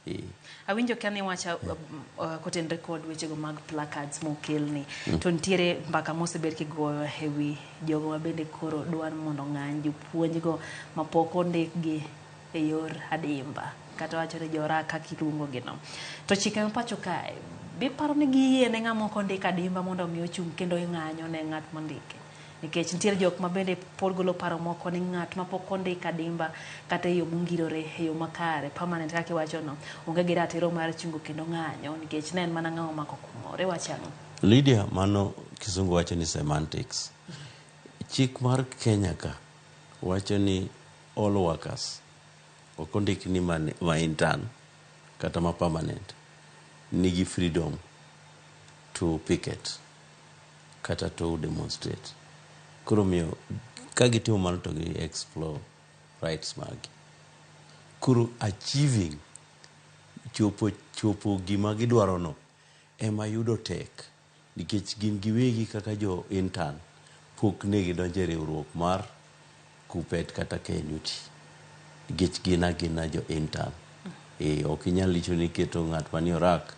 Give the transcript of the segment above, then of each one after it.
Eh. Awinjo ka niwacho kotenre kod wechego mag placards mokelni to nitiere mbaka mosebed kigoyo e wi jogo ma bende koro dwaro mondo ong'any jopuonjgo mapok ondikgi e yor adimba kata wacho ni jorak kaka iluongo gi no. To chike ma pacho kae biparo ni giyie ne ng'ama ok ondik adimba mondo mi ochung' kendo ng'anyo ne ng'at mondike? Nikech nitiere jok ma bende pod golo paro moko ni ng'at ma pok ondik adimba kata e yo mongirore e yo makare permanent kaka iwacho no onge gi ratiro mar chungo kendo ng'anyo nikech ne en mana ng'ama omako kumoro. Iwacho ang'o? Lydia, mano kisungu wacho ni semantics. Chik mar Kenya ka wacho ni all workers ok ondik ni ma intern kata ma permanent nigi freedom to picket kata to demonstrate. Koro omiyo ka gitimo mano to gi explore rights margi. Koro achieving chopo gima gidwaro no ema yudo tek nikech gin giwegi kaka jo intern pok ne gidonjo e riwruok mar KUPPET kata KNUT nikech gin agina jo intern. E, ok inyal licho ni iketo ng'at manie orak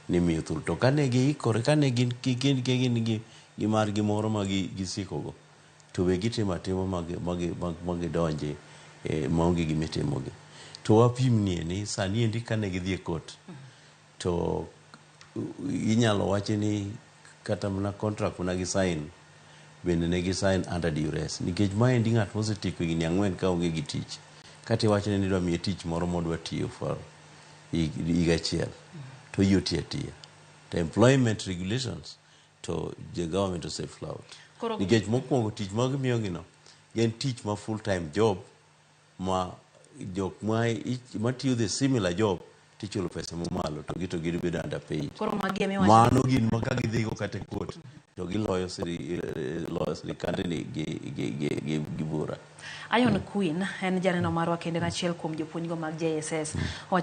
ni miyo thuolo. To kane giikore, kane gin gi margi moro ma gisikogo, to we gitimo atima ma gidonje maonge gimitimogi. To wapimnie ni sani endi kane gidhi e court, to inyalo wachi ni kata mana contract mana gi sign bende ne gi sign under duress nikech maendi ng'at mosetieko higni 4 ka onge gi tich kata iwachne ni idwa miye tich moro modwa tiyo for higa achiel to oyie otiyo atiya to employment regulations to the government ose flout nikech mokwongo tich ma gimiyogi no en tich ma full time job ma jok ma matiyo the similar job tichulo pesa mamalo to gi to gibedo underpaid. Koro magi ema iwacho Mano gin ma ka gidhigo kata e court to giloyo loyo sirikandni gi bura. Iron Queen en janeno marwa kendo en achiel kuom jopuonjgo mag JSS. Owacho